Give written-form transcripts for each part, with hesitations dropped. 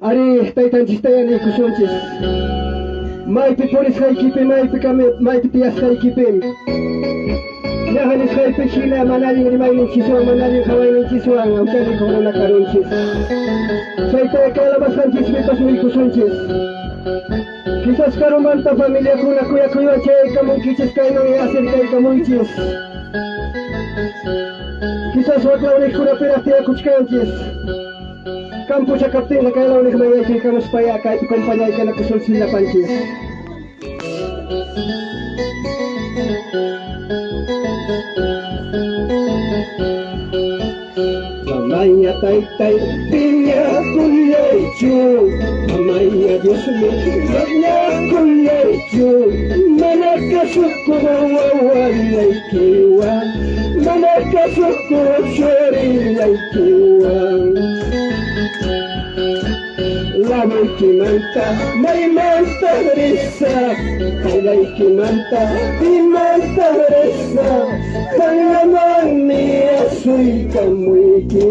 Ari, taytanchiktayá niykusunchis. Maypi purisqaykipi, maypi maypi tiyasqaykipim. Ñaqa nisqaypi hina mana allin rimayninchiswan, mana allin qawayninchiswan huchallikuq runa karunchis. Chaytayá kay alabasqanchispipas niykusunchis. Quizás karumanta familiakuna kuyakuywan chayaykamunkichis kayman acercaykamuychis. Quizás waklawniqkunapiraq tiyakuchkanchis. Campocha kaptinqa kay lawniqman yaykuykamuspayá kaypi compañaykanakusunchis llapanchis. Mamaña taytay piñakullaychu, mamaña Diosmi mañakullaychu, mana kasukuq wawallaykiwan, mana kasukuq churillaykiwan. Ladoykimanta maymanta risaq, qayllaykimanta pimanta risaq, qanllamanmi asuykamuyki,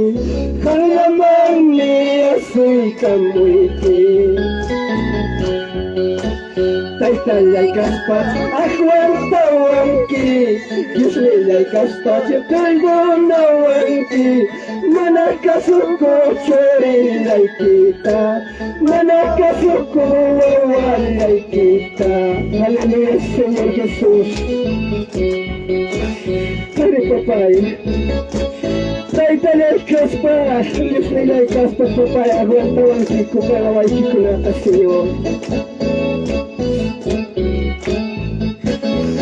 qanllamanmi asuykamuyki. Taytallay kaspa aguantawanki, Diosnillay kaspa perdonawanki, mana kasukuq churillaykita, mana kasukuq wawallaykita. Aleluya, Señor Jesús. Padre papay, taytallay kaspa, Diosnillay kaspa papay aguantawankiku pagawaykikunata, Señor.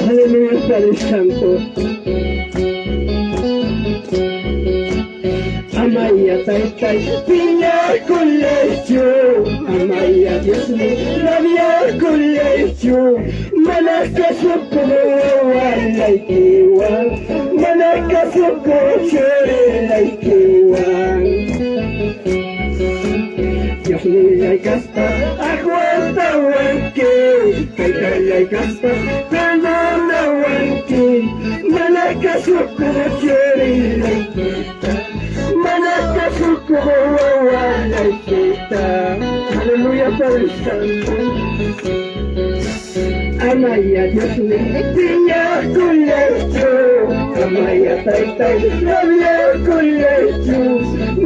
Aleluya, Padre Santo. Amaya taytay piñakullaychu, amaya Diosmi rabiakullaychu, mana kasukuq wawallaykiwan, mana kasukuq churillaykiwan. Diosnillay kaspa aguantawanki, taytallay kaspa perdonawanki, mana kasukuq churillaykita, mana kasukuq wawallaykita. Aleluya, Padre Santo. Amaya Diosmi piñakullaychu, amaya taytay rabiakullaychu,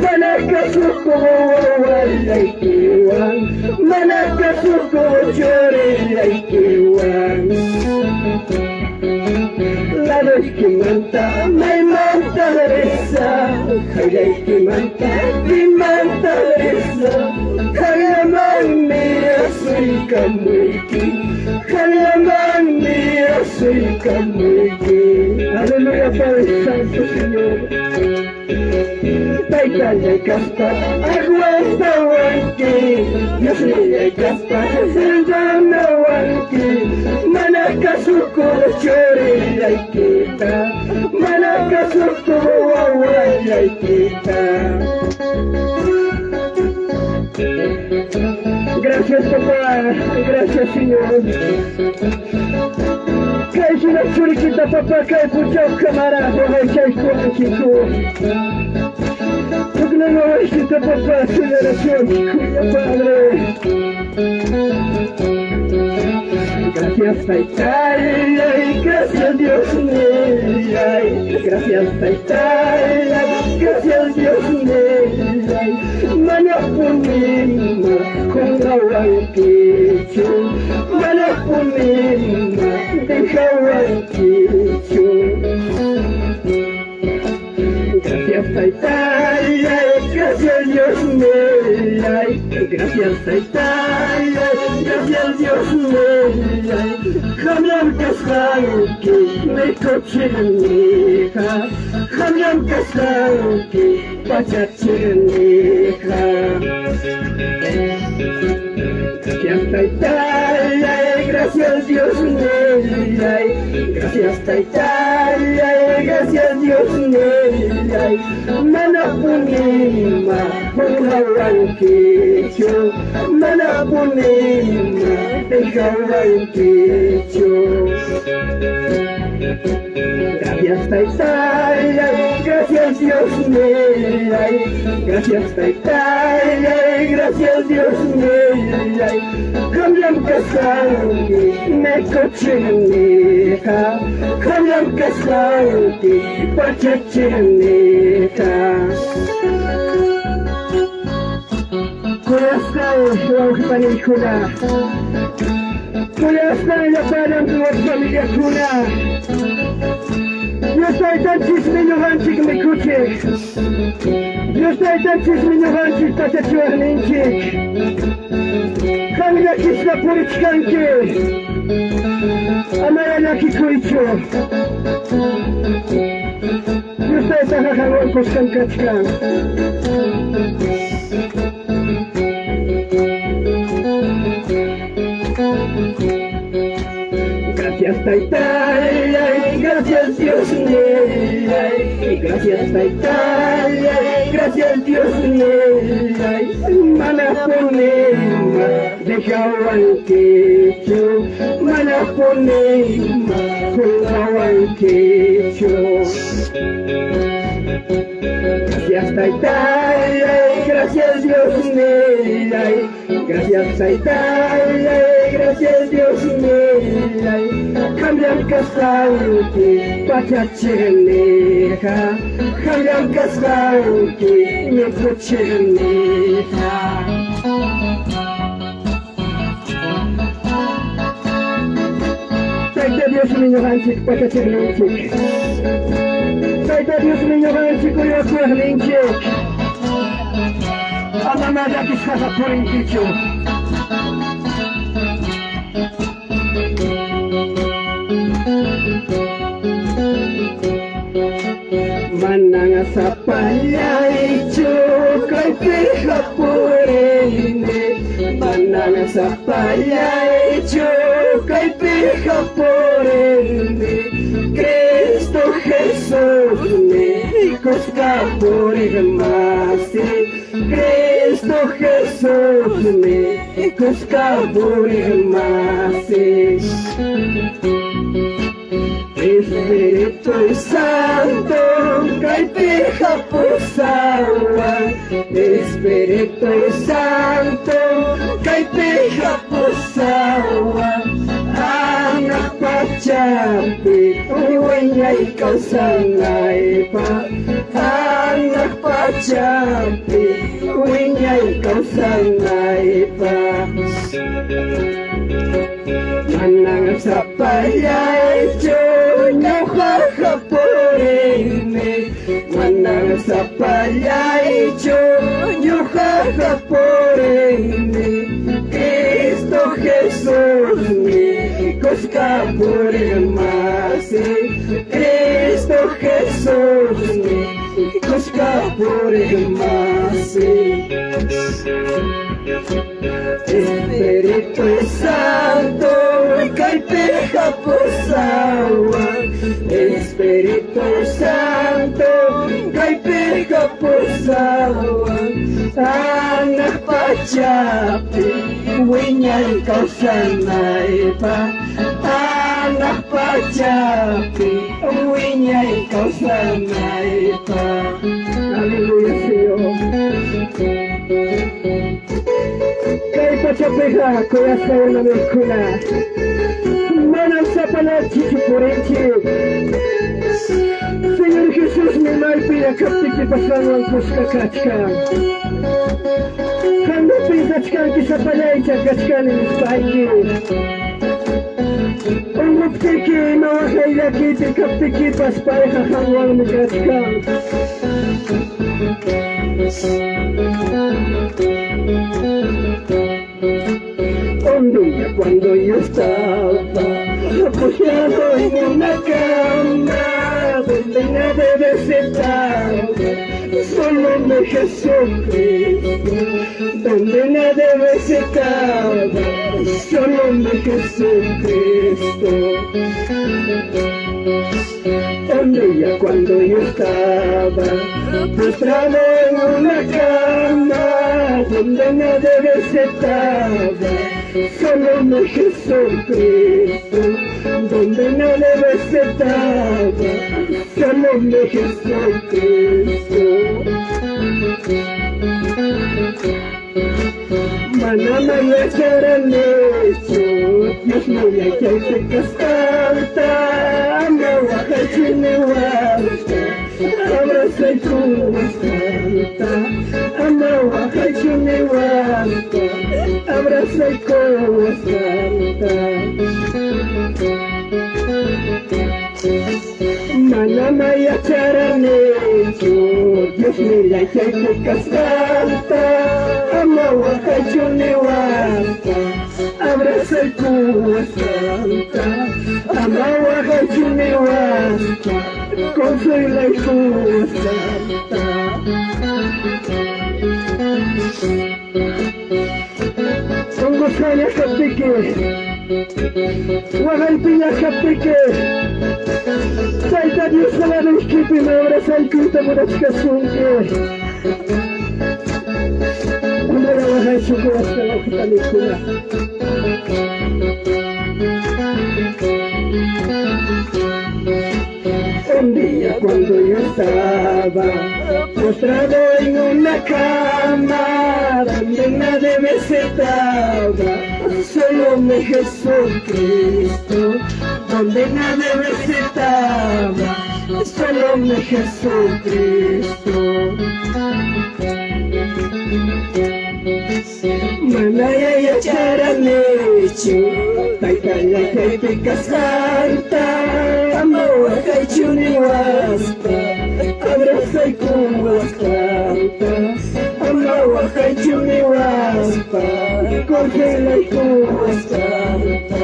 mana kasukuq wawallaykiwan, mana kasukuq churillaykiwan. Ladoykimanta maymanta risaq, qayllaykimanta pimanta risaq, qanllamanmi asuykamuyki, qanllamanmi asuykamuyki. Aleluya, Padre Santo, Señor. Taytallay kaspa aguantawanki, Diosnillay kaspa perdonawanki, mana kasukuq churillaykita, mana kasukuq wawallaykita. Gracias papá, gracias Señor. Kay hina churikita papá kay punchaw kamara waqaychaykuwankiku. Huknin wawaykita papá suyarachiwankiku, Padre. Gracias Taytallay, gracias Diosnillay, gracias Taytallay, gracias Diosnillay, manapunima qunqawankichu, manapunima dejawankichu. Gracias Taytallay, gracias Diosnillay, gracias Taytallay, gracias Diosnillay, qamllam kasqanki mikuchiqniyqa, qamllam kasqanki pachachiqniyqa. Gracias Taytallay, gracias Diosnillay, gracias Taytallay, gracias Diosnillay, manapunima qunqawankichu, manapunima dejawankichu. Gracias Taytallay, gracias Diosnillay, gracias Taytallay, gracias. Gracias Dios nillay, qamllam kasqanki mikuchiqniyqa, qamllam kasqanki pachachiqniyqa. Kuyasqay wawqi paniykuna, kuyasqay llapallan familiakuna, Dios Taytanchismi ñuqanchik mikuchiq, Dios Taytanchismi ñuqanchik pachachiwaqninchik. Qam llakisqa purichkanki, amaya llakikuychu. Dios Taytaqa qanwan kuskam kachkan. Gracias Taytallay, gracias Dios nillay, gracias Taytallay, gracias Dios nillay, manapunima dejawankichu, manapunima qunqawankichu. Gracias Taytallay, gracias Dios nillay, gracias Taytallay, gracias Dios nillay, qamllam kasqanki pachachiqniyqa, qamllam kasqanki mikuchiqniyqa. Tayta Diosmi ñuqanchik pachachiqninchik. Tayta Diosmi ñuqanchik uywakuwaqninchik. Amamá llakisqaqa purinkichu. Manan sapallaychu kaypiqa purini, manan sapallaychu kaypiqa purini, Cristo Jesusmi kuska puriqmasi, Cristo Jesusmi kuska puriqmasi. Espíritu Santo kaypiqa pusawan, Espíritu Santo kaypiqa pusawan, hanaq pachapi wiñay kawsanaypaq, hanaq pachapi wiñay kawsanaypaq. Manan sapallaychu ñuqaqa purini, manan sapallaychu ñuqaqa purini, Cristo Jesusmi kuska puriqmasi, Cristo Jesusmi kuska puriqmasi. Espíritu Santo kaypiqa pusawan, Espíritu Santo kaypiqa pusawan, hanaq pachapi wiñay kawsanaypaq, hanaq pachapi wiñay kawsanaypaq. Aleluya, Señor. Kay pachapiqa kuyasqay hermanokuna, manam sapallanchikchu purinchik. Señor Jesusmi maypiña kaptikipas qanwan kuska kachkan. Qammi piensachkanki sapallaycha kachkani nispayki. Unquptiki ima waqay llakiypi kaptikipas payqa qanwanmi kachkan. Un día cuando yo estaba refugiado en una cama donde nadie visitaba, solo mi Jesucristo, donde nadie visitaba, solo mi Jesucristo. Un día cuando yo estaba postrado en una cama donde nadie visitaba, solo mi Jesucristo, donde nadie visitaba, solo mi Jesucristo. Manam yacharanichu Diosnillay chaypi kasqanta, ama waqaychu niwaspa, abrazaykuwasqanta, ama waqaychu niwaspa, abrazaykuwasqanta. Manam yacharanichu Diosnillay chaypi kasqanta, ama waqaychu niwaspa, abrazaykuwasqanta, ama waqaychu niwaspa, consuelaykuwasqanta. Unqusqaña kaptiki, waqaypiña kaptiki, Tayta Diosqa ladoykipim abrazaykuyta munachkasunki. Amara waqaychu kuyasqa wawqi-panikuna. Un día cuando yo estaba postrado en una cama donde nadie me aceptaba, solo mi Jesucristo, donde nadie me aceptaba, solo mi Jesucristo. Manaya yacharanichu Taytallay chaypi kasqanta, ama waqaychu niwaspa, abrazaykuwasqanta, ama waqaychu niwaspa, consuelaykuwasqanta.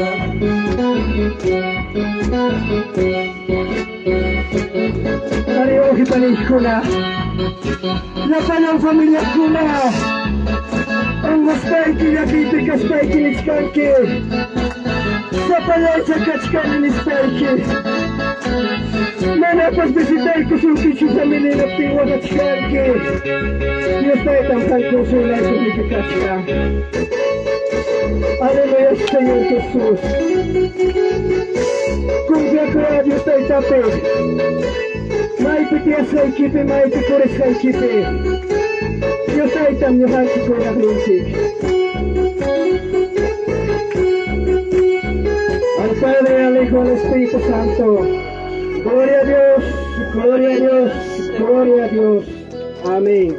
Arí wawqi-paniykuna, llapallan familiakuna, unqusqayki llakiypi kaspayki nichkanki, sapallaycha kachkani nispayki, manapas visitaykusunkichu familia hinaptin waqachkanki, Dios Taytam qan consuelaykuqniki kachkan. Aleluya, Señor Jesús. Confiakuya Dios Taytapi. Maypi tiyasqaykipi, maypi purisqaykipi. Dios Taytam ñuqanchik cuidaqninchik. Al Padre, al Hijo, al Espíritu Santo. Gloria a Dios, gloria a Dios, gloria a Dios. Amén.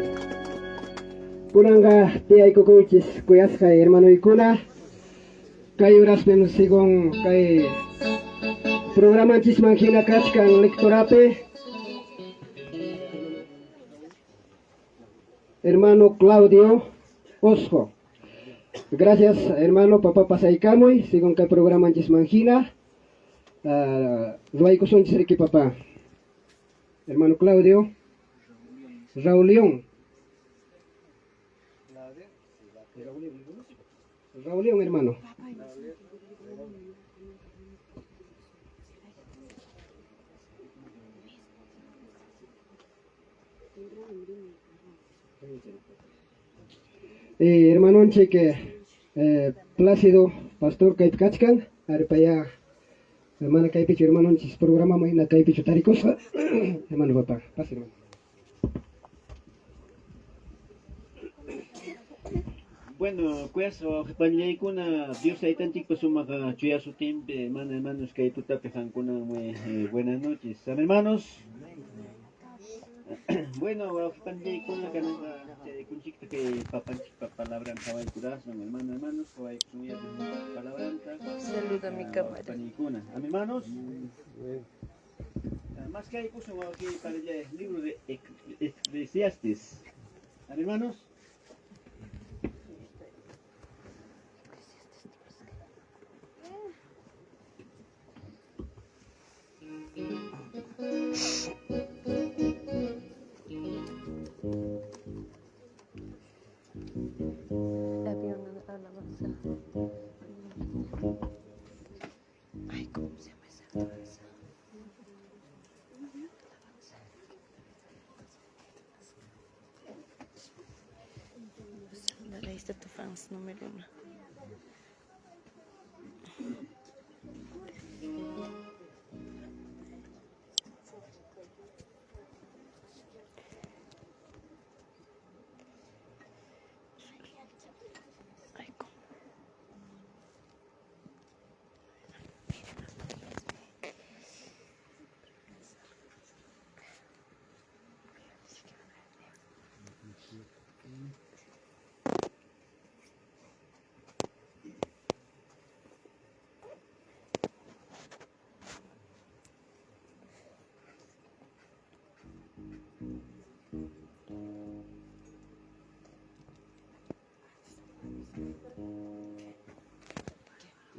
Kunanqa tiyaykukunchis kuyasqay hermanoykuna. Kay horaspim según kay programanchisman hina kachkan lectorapi hermano Claudio Osjo. Gracias, hermano, papá pasaykamuy, según kay programanchisman hina. Ruwaykusunchis riki, papá. Hermano Claudio. Raúl León. Raúl León, hermano. Hermanonchik Plácido Pastor kaypi kachkan, aripaya mana kaypichu hermanonchis programaman hina kaypichu tarikusqa. Hermano papá, pase hermano. Bueno, kuyasqa wawqi-panillaykuna, Dios Taytanchikpa sumaq chuya sutinpi, hermano, hermanos, kay tutapi qankuna muy buenas noches. Amén, hermanos. Bueno, wawqi-panillaykuna, kananqa chaykunchikta kay papanchikpa palabran qhawaykuraswan, hermano, hermanos, qhawaykusunya palabranta. Saluda mi cámara. Paniykuna. Amén, hermanos. Más que hay puso aquí para el libro de Eclesiastes. Amén, hermanos. Había una alabanza. Ay, ¿cómo se llama esa alabanza? Alabanza. Dale, ahí está tu fans número 1.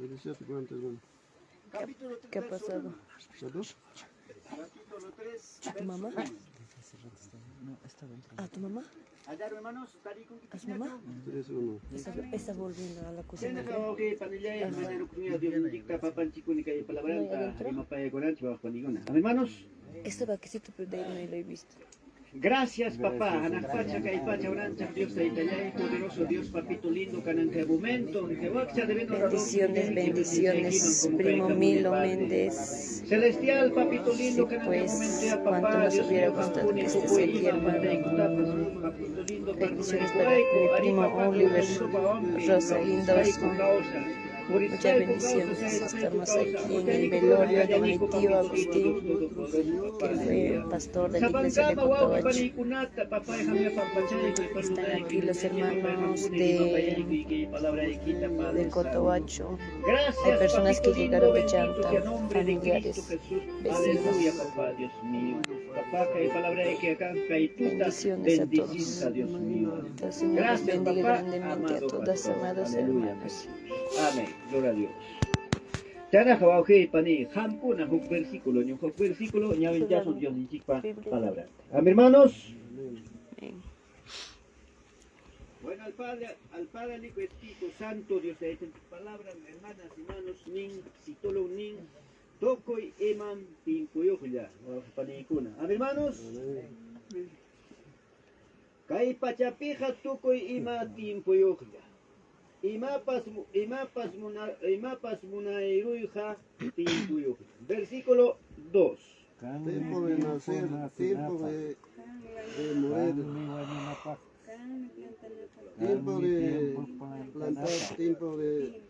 Eliseo, ¿cuánto, hermano? ¿Qué ha pasado? ¿Dos? ¿A tu mamá? ¿A tu mamá? ¿A su mamá? 3, 1. Está volviendo a la cocina. Hermanos. Este vaquecito, pero de ahí no lo he visto. Gracias, papá. Anakpacha, kaypacha, urancha, Dios taytallay, poderoso Dios, papito lindo, kananka momento, Bendiciones, bendiciones, primo Milo Méndez. Celestial, papito lindo, Sí, pues, cuánto nos hubiera gustado que estés aquí, hermano. Bendiciones para mi primo Oliver, Rosalinda Orozco. Muchas bendiciones. Estamos aquí en el velorio de mi tío Agustín, que fue pastor de la iglesia de Cotobacho. Están aquí los hermanos de Cotobacho. Hay personas que llegaron de Chanta, familiares, vecinos. Bendiciones a todos. El Señor los bendiga grandemente a todas, amados hermanos. Amén. Gloria a Dios. Chanaja wawqi pani qamkuna huk versículo, huk versículo ñawinchasun Diosninchikpa palabra. Amén, hermanos. Amén. Bueno, al Padre, al Hijo, Espíritu Santo, Dios te en tu palabra, hermanas, hermanos, nin, sitolo, nin, tokoy, eman, timpuyuqlla, panikuna. Amén, hermanos. Kay pachapija tukuy ima timpuyuqlla. Imapas munayruyja timpuyuqlla. Versículo 2. Tiempo de nacer, tiempo de morir, tiempo de plantar, tiempo de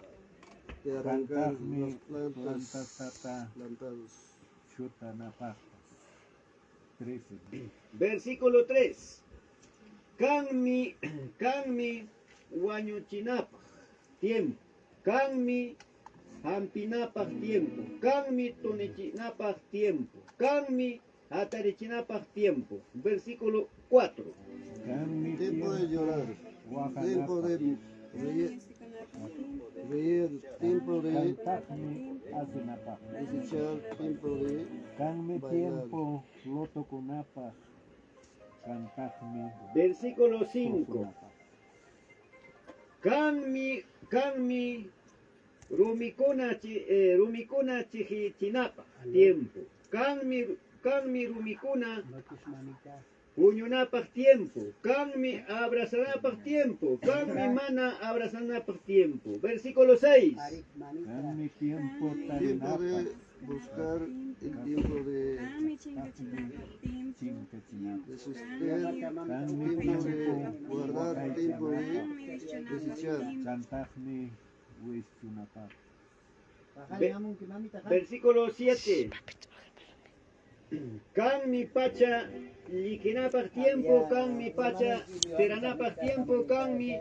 arrancar las plantas plantadas. Versículo 3. Kanmi wañuchinapaq tiempo, kanmi hampinapaq tiempo, kanmi tunichinapaq tiempo, kanmi hatarichinapaq tiempo. Versículo 4. Tiempo de llorar, tiempo de reír, tiempo de desechar, tiempo de bailar. Versículo 5. Kanmi rumikuna chijichinapaq tiempo. Kanmi rumikuna huñunapaq tiempo. Kanmi abrazanapaq tiempo. Kanmi mana abrazanapaq tiempo. Versículo 6. Tiempo de buscar, el tiempo de desistir, tiempo de guardar, tiempo de desechar. Versículo 7. Kanmi pacha likinapaq tiempo, kanmi pacha tiranapaq tiempo, kanmi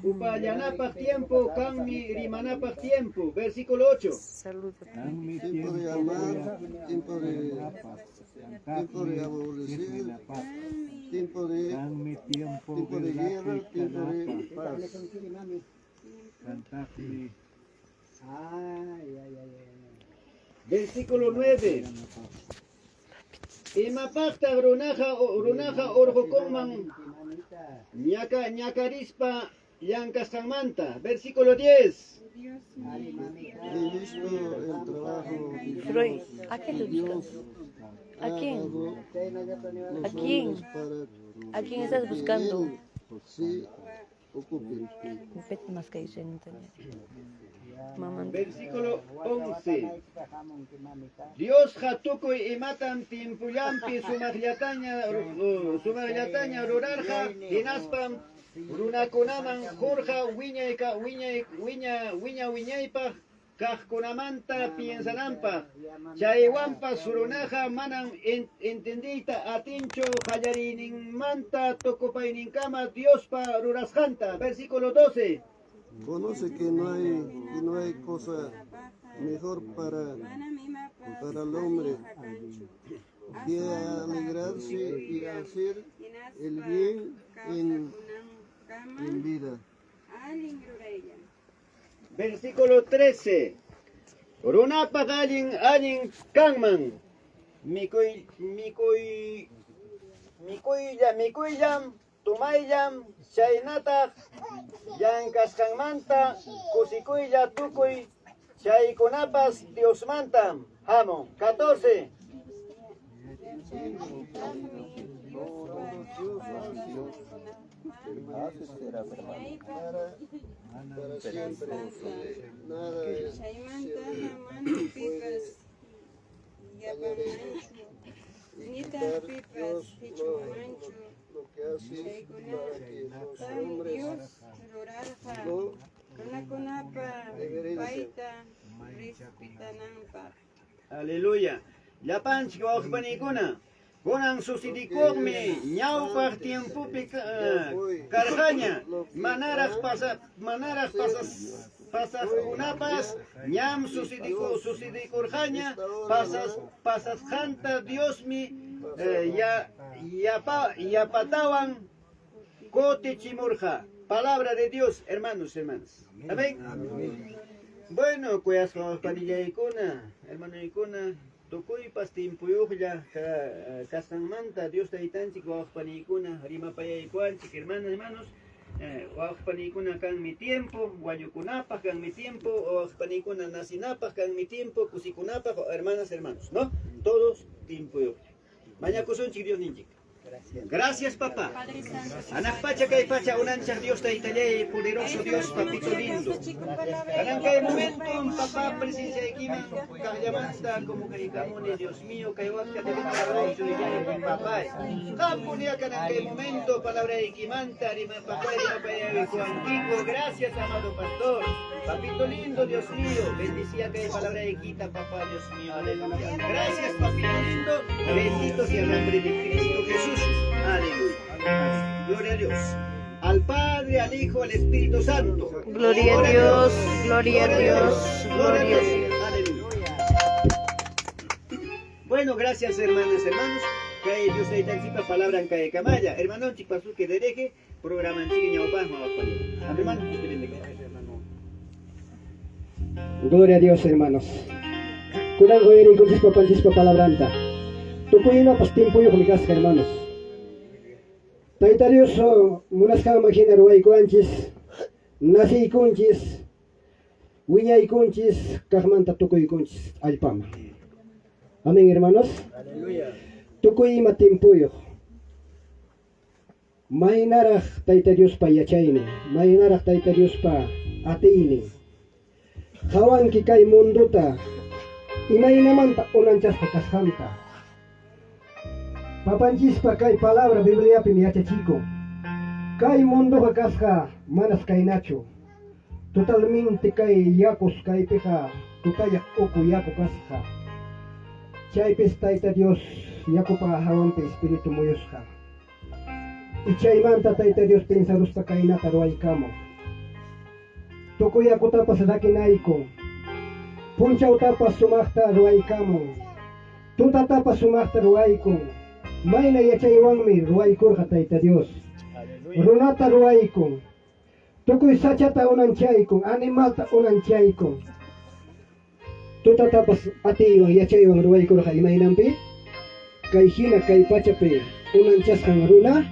upallanapaq tiempo, kanmi rimanapaq tiempo. Versículo 8. Tiempo de amar, tiempo de aborrecer, tiempo de guerra, tiempo de paz. Versículo 9. Imapaqta runaja orqokunman ñakarispa llankasqanmanta. Versículo 10. He visto el trabajo de Freud, ¿a quién te Dios. ¿A quién? ¿A quién? ¿A quién estás buscando? Sí, ocupen. Más que Mamá. Versículo 11. Dios hatukuy imatan timpullampi sumaqllataña rurarqa hinaspam runakunaman qurqa wiña wiñaypaq kaqkunamanta piensananpaq. Chaywanpas runaqa manam entendiyta atinchu qallariyninmanta tukupayninkama Diospa rurasqanta. Versículo 12. Conoce que no hay cosa mejor para el hombre que alegrarse y hacer el bien en vida. Versículo 13. Runapaq allin allin kanman. Mikuy mikuy mikuylla mikuyllam tumayllam chaynataq llankasqanmanta kusikuylla tukuy chaykunapas Diosmantam hamun. 14. Para, para siempre. Nada es, se puede dañar esto y quitar Dios lo que hace para que los hombres lo reverencien. Aleluya. Llapanchik wawqipaniykuna, kunan sucedikuqmi ñawpaq tiempopi Ya fue karqaña, lo que manaraq va pasa manaraq a pasas ser pasaqkunapas ya ñam Dios sucedikurqaña esta hora pasas va pasasqanta Diosmi a pasar. ya yapa yapatawan kutichimurqa. Palabra de Dios, hermanos, hermanas. Amén. Bueno, kuyasqa panillaykuna, hermanoykuna, tukuypas timpuyuqlla kasqanmanta Dios taytanchik wawqpaniykuna rimapayaykuanchik, hermanas, hermanos, wawqpaniykuna kanmi tiempo, wañukunapaq kanmi tiempo, wawqpaniykuna nacinapaq kanmi tiempo, kusikunapaq, hermanas, hermanos, ¿no? Todos tiempuyuqlla. Mañakusunchik Dios ninchik. Gracias, papá. Anaq pacha kay pacha unanchaq Dios taytallay, poderoso Dios, papito lindo. Kanan kay momento, papá, presenciaykiman, kaqllamanta como kaykamuni, Dios mío, kay wakcha te papá. Qampunia kanan kay momento, palabraykimanta, rima papá, rimapayaykuankiku. Gracias, amado pastor. Papito lindo, Dios mío, bendicía kay palabraykita, papá, Dios mío, aleluya. Gracias, papito lindo, bendito sea el nombre de Cristo Jesús. Aleluya. Gloria a Dios. Al Padre, al Hijo, al Espíritu Santo. Gloria a Dios, gloria a Dios, gloria a Dios. Aleluya. Bueno, gracias hermanas, hermanos. Kay Dios taytanchikpa palabra kay kamalla. Hermanonchik pastor que dereje programa ñawpaqman waqpani. Hermano, Dios te bendiga. Gloria a Dios, hermanos. Kunan uyariykunchis papanchispa palabranta. Tukuy imapas tiempuyuqmi kasqa, hermanos. Tayta Dios munasqanman hina ruwaykuwanchis, naciykunchis, wiñaykunchis, kaqmanta tukuykunchis allpaman. Amén, hermanos. Aleluya. Tukuy ima tiempuyuq. Maynaraq Tayta Diospa yachaynin, maynaraq Tayta Diospa atiynin. Qhawanki kay mundota imaynamanta unanchasqa kasqanta. Papanchispa kay palabra Bibliapim yachachikun. Kay mundoqa kasqa manas kaynachu. Totalmente kay yakus kaypiqa tutayaq uku yaku kasqa. Chaypis Tayta Dios yakupa hawanpi espíritu muyusqa. Y chaymanta Tayta Dios pensaruspa kaynata ruwaykamun. Tukuy yakutapas rakinayku. Punchawtapas sumaqta ruwaykamun. Tutatapas sumaqta ruwaykun. Mayna yachaywanmi ruwaykurqa Tayta Dios. Runata ruwaykun. Tukuy sachata unanchaykun, animalta unanchaykun. Tutatapas atiywan yachaywan ruwaykurqa imaynanpi? Kay hina kay pachapi unanchasqan runa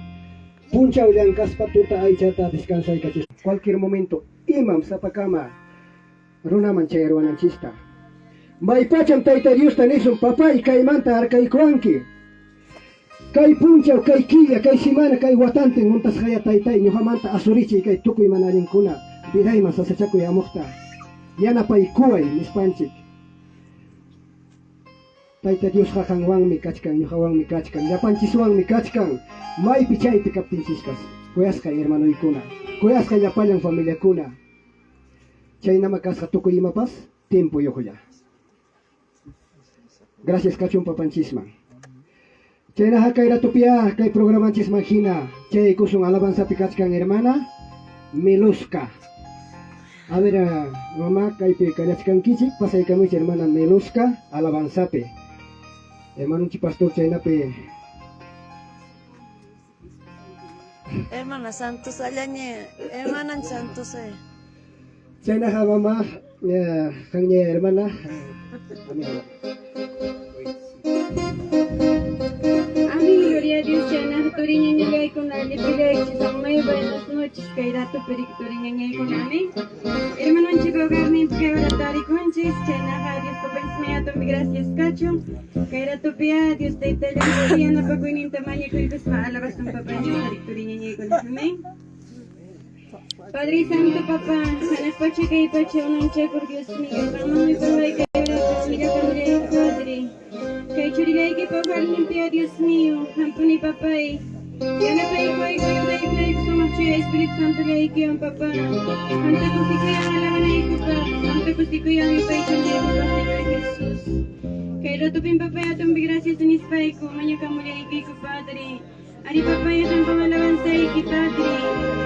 punchaw llankaspa tuta aychata descansaykachis. Cualquier momento imam sapakama runaman chayarwananchista. Maypacham Tayta Diosta nisun, papay kaymanta harkaykuwanki. Kay punchaw, kay killa, kay simana, kay watantin muntasqaya taytay ñuqamanta asurichiy kay tukuy mana allinkuna vidayman sasachakuy hamuqta. Yanapaykuway nispanchik. Tayta Diosqa qanwanmi kachkan, ñuqawanmi kachkan, llapanchiswanmi kachkan, maypi chaypi kaptinchispas. Kuyasqay hermanoykuna, kuyasqay llapallan familiakuna. Chaynama kasqa tukuy imapas tiempuyuqlla. Gracias kachun papanchisman. Chaynaqa kay ratupia kay programanchisman hina chaykusun alabanzapi kachkan hermana Meluska. A ver, mamá, kaypi kallachkankichik, pasaykamuychik hermana Meluska alabanzapi. Hermanonchik pastor chaynapi. Hermana Santos, allañe, hermana Santos. Chaynaqa mama, qanña hermana, amén. Amén, gloria a Dios, chaynaqa turiñañallaykuna llipillaychis, muy buenas noches, kay ratopi riki turiñañaykuna, amén. Hermanonchik hogarninpi kay hora tarikunchis, chaynaqa Dios papanchis hatunpi gracias kachun. Kay ratopi Dios taytallanchis yanapakuyninta mañakuykuspa alabasun papanchis tarik turiñañaykuna, amén. Padre Santo, Papá, hanaq pacha kay pacha unanchakuq Dios mío, qanmanmi papay kay hora humillakamullayki, Padre. Kay churillaykipa hogarninpi, Dios mío, hampuni papay. Yanapaykuwayku, ayudaykuwayku, sumaq chuya Espíritu Santo llaykiwan, papá. Qamta kusikuyan alabanaykupaq, qamta kusikuyan yupaychanaykupaq, Señor Jesús. Kay ratopin papay hatunpi gracias nispayku, mañakamullaykiku, Padre. Ari papay qampam alabanzayki, Padre.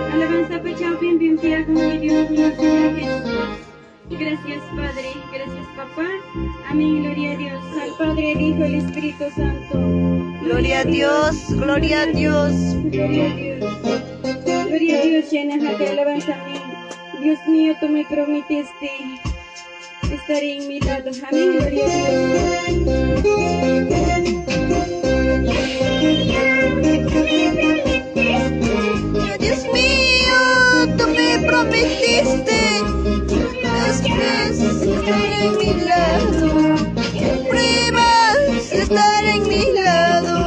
Alabanzapa chawpinpim tiyakunki, Dios mío, Señor Jesús. Gracias, Padre. Gracias, Papá. Amén. Gloria a Dios. Al Padre, al Hijo, al Espíritu Santo. Gloria a Dios, gloria a Dios. Gloria a Dios. Gloria a Dios, llena te alabanza. Amén. Dios mío, tú me prometiste estar en mi lado. Amén. Gloria a Dios. Dios mío, tú me prometiste después estar en mi lado. Siempre vas a estar en mi lado.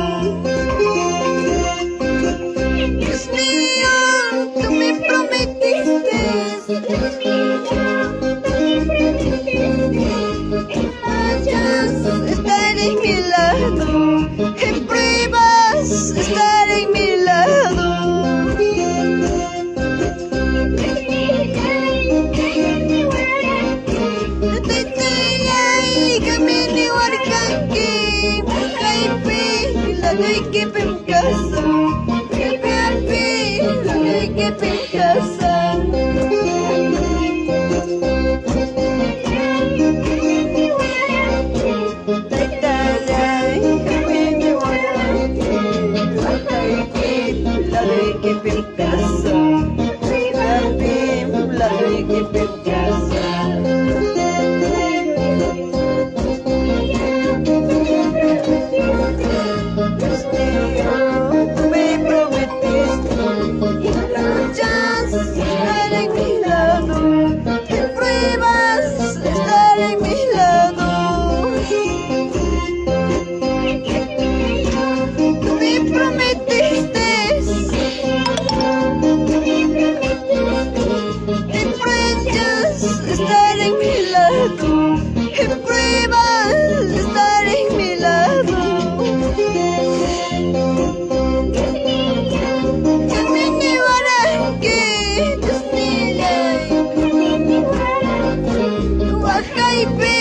Dios mío, tú me prometiste. Dios mío, tú me prometiste. Vas a estar en mi lado. En pruebas estar en mi lado. Taytallay, qammi niwarqanki, kaypi laduykipim kasaq, kaypi laduykipim kasaq. Taytallay, qammi niwarqanki, kaypi laduykipim kasaq, kaypi laduykipim kasaq. Dios mío, tú me prometiste luchas estar en mi lado, en pruebas estar en mi lado. Tú me prometiste, en pruebas estar en mi lado, en pruebas estar en mi lado. Qammi niwaranki, Diosnillay, waqaypi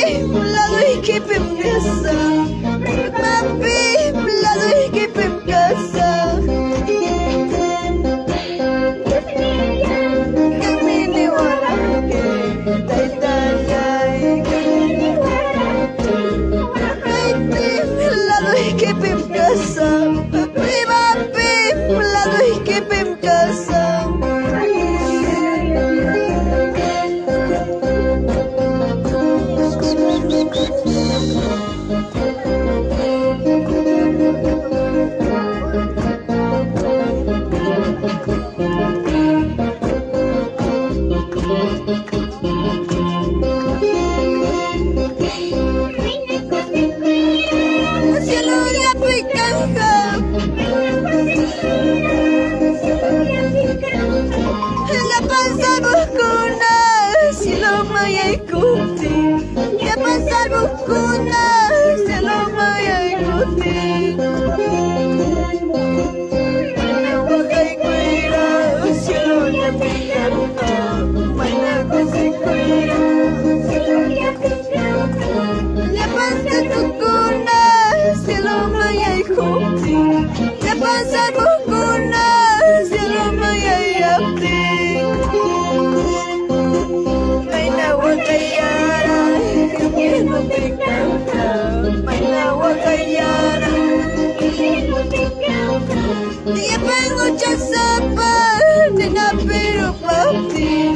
laduykipim kasaq, pruebapi laduykipim kasaq. Qammi niwaranki, taytallay, waqaypi laduykipim kasaq, pruebapi laduykipim kasaq. Cielo llapi kanja, llapan salvukuna, cielo mayaykuptin, llapan salvukuna, cielo mayaykuptin. Waqaykuyra, cielo llapi kanja, mayna kusikuyra, llapan santukuna, cielo mayaykuptin, llapan salvukuna, cielo mayaykuptin. Mayna waqayara, cielo kanja, mayna waqayara. Llapan huchasapa, ninapi rupaptin.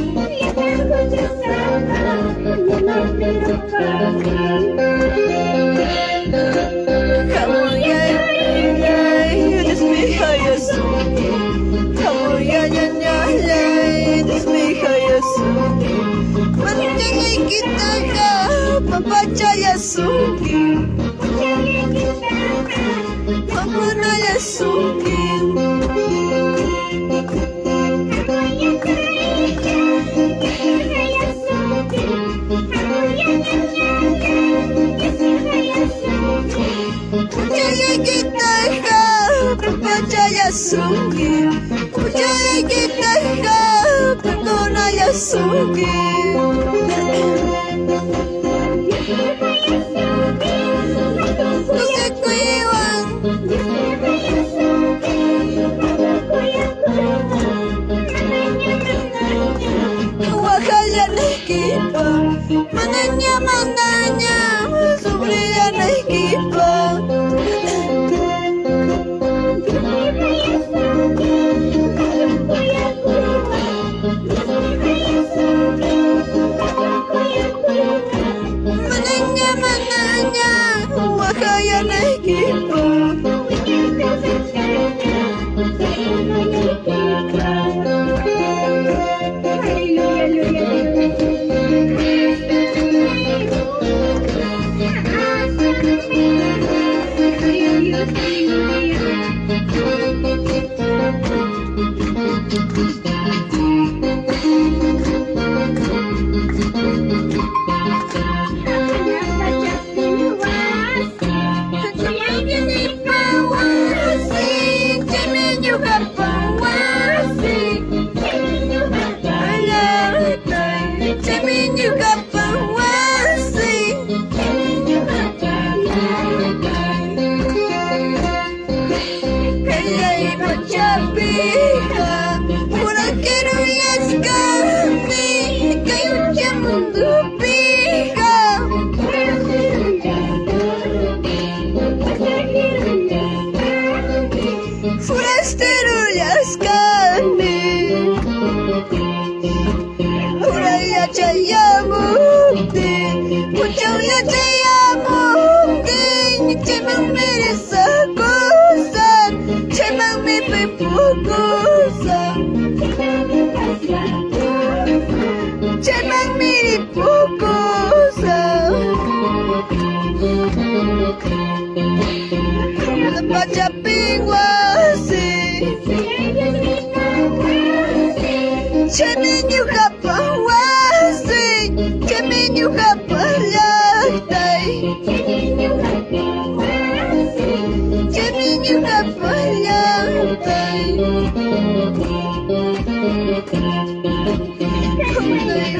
Perdonallasunki, huchaykitaqa perdonallasunki. Kusikuywan waqallanaykipaq, manaña manaña sufrillanaykipaq. Manaña manaña waqallanaykipaq. Aleluya, gloria a Dios. Gloria a Dios, aleluya. Forastero llaskani, uraya chayamuptin, punchawlla chayamuptin, chaymanmi risakusan, chaymanmi ripukusan, chaymanmi ripukusan. Pachapin wasi, chaymi ñuqapa wasi, chaymi ñuqapa llaqtay, chaymi ñuqapa llaqtay.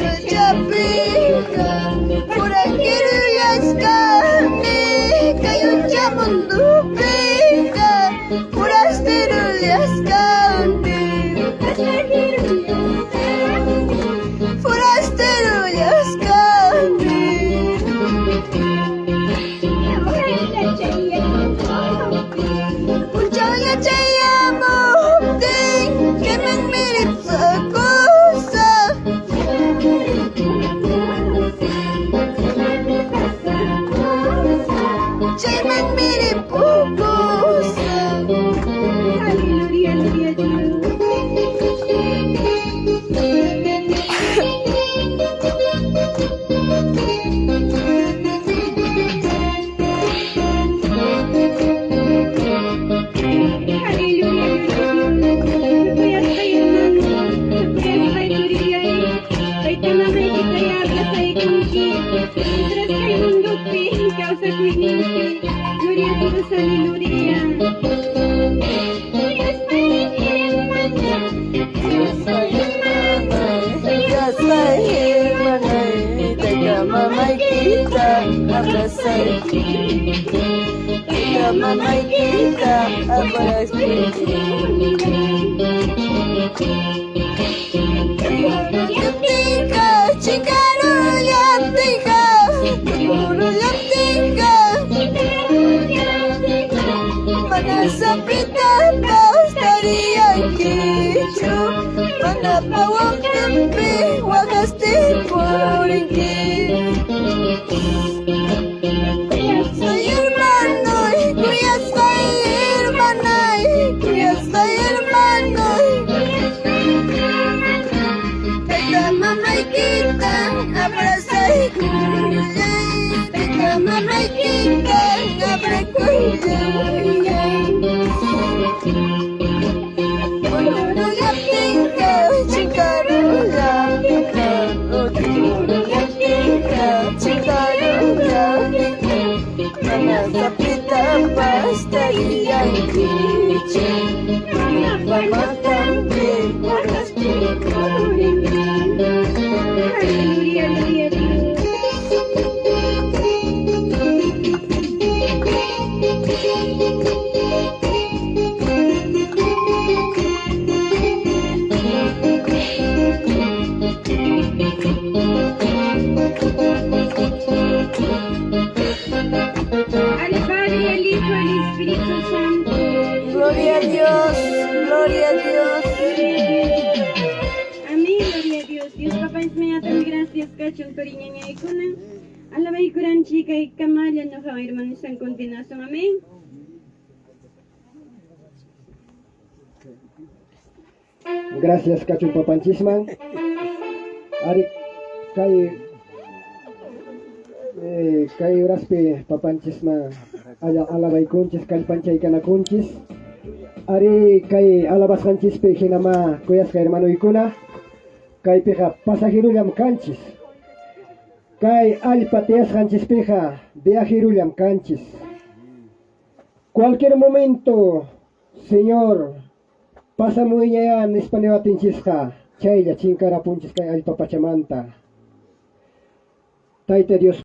Pachapiqa, forajiru llaskani, kay hucha mundupiqa, forastero llaskani, forastero llaskani. Punchawlla chayamuptin, chaymanmi risakusaq. Chaymanmi ripukusaq. Aleluya, gloria a Dios. Aleluya, gloria a Dios. Kuyasqay hermano, kuyasqay turillay, tayta mamaykita abrazaykunki, mientras kay mundupi kawsakuyninpi. Gloria a Dios, aleluya. Kuyasqay hermanay, tayta mamaykita abrazayki, tayta mamaykita abrazayki. Llaptinqa, chinkarullaptinqa, tukurullaptinqa, mana sapitapas tariyankichu, mana pawaptinpi waqastin purinki. Soy hermanoy, kuyasqay hermanay, kuyasqay hermanoy. Tayta mamaykita abrazaykullay, tayta mamaykita abrakullay. Tukurullaptinqa, chinkarullaptinqa, tukurullaptinqa, chinkarullaptinqa, mana sapitapas tariyankichu. kachun turi ñañaykuna. Alabaykuranchik kay kamalla ñuqawan hermanosan continuación. Amén. Gracias kachun papanchisman. Ari kay kay horaspi papanchisman alabaykunchis kallpanchaykanakunchis. Ari kay alabasqanchispi hinama kuyasqa hermanoykuna kaypiqa pasajerullam kanchis. Kay allpa tiyasqanchispiqa viajerullam kanchis. Cualquier momento, Señor, pasamuyñayá nispa niwatinchisqa chaylla chinkarapunchis kay allpa pachamanta. Tayta Dios.